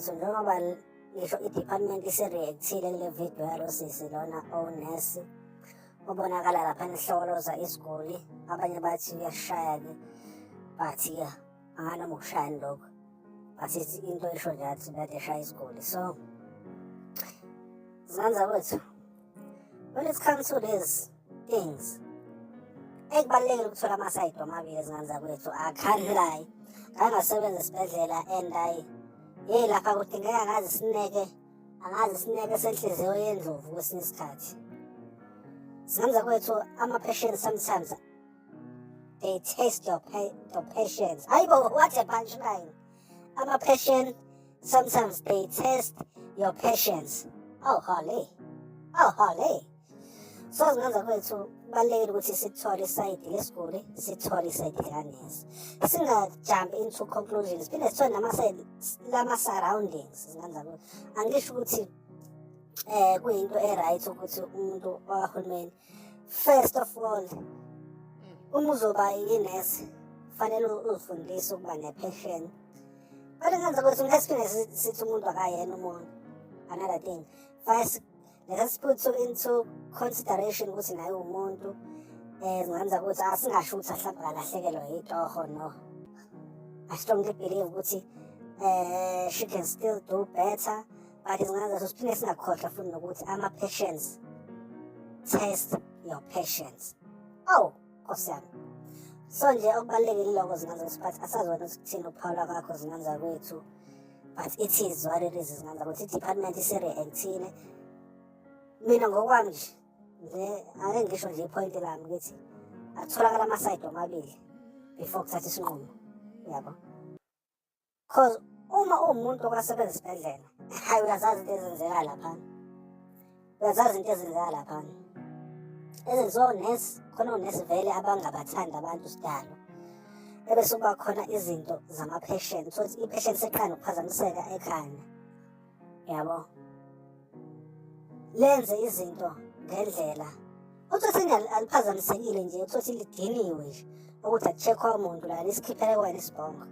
Njengoba ngisho i-department isi-react-ile kule video yalo sisi lona owunesi obonakala lapha nihlokoloza isiguli, abanye bathi uyashaya-ke, but-ke anganoma ukushayani lokhu, but into esho nje athi kade eshaya isiguli. So zinganza kwethu, when it comes to these things, ekubalulekile ukuthola amasayidi omabili. Zinganza kwethu, I can't lie, ngangasebenza esibhedlela and I yeyi lapha kudingeka ngazi isineke, angazi isineke senhliziyo yendlovu kwesinye isikhathi. Zinganza kwethu, ama-patients sometimes they test your patience. Hayibo, what a punchline! Ama-patient sometimes they test your patience. Oh holly, oh holly. So zinganza kwethu, kubalulekile ukuthi sithole isayidi lesiguli, sithole isayidi likanesi, singa-jump into conclusions, phinde sithole nama-side lama-surroundings. Zinganza kwethu, angisho ukuthi kuyinto e-right ukuthi umuntu wakahulumeni, first of all, uma uzoba inesi fanele uzifundise ukuba ne-passion, but ngenza ukuthi ngeke siphinde sithi umuntu akayena umuntu. Another thing, first let us put into consideration ukuthi naye umuntu. Zingenza ukuthi asingasho ukuthi mhlawumbe kalahlekelwa itoho. No, I strongly believe ukuthi she can still do better, but zingenza siphinde singakhohlwa futhi nokuthi ama-patients test your patience. Oh nkosi yami. So nje okubalulekile iloko, zinganza ukuthi, but asazi wena ukuthi kuthini ukuphawula kwakho, zinganza kwethu, but it is what it is. Zinganza ukuthi i-department isi-react-ile. Mina ngokwami nje ake ngisho nje i-point lami ukuthi akutholakala amasayidi omabili before kuthatha isinqumo, yabo, cause uma uwumuntu okasebenza esibhedlela, hayi, uyazazi into ezenzeka laphana, uyazazi into ezenzeka laphana ezenziwa onesi. Khona onesi vele abangabathandi abantu sidalo, ebese kuba khona izinto zama-patient, so i-patient seqala ukuphazamiseka ekhanda, yabo, lenze izinto ngendlela uthi aliphazamisekile nje, uthi lidiniwe nje ukuthi akucheckwa umuntu la, lisikhiphele kwena isibhongo.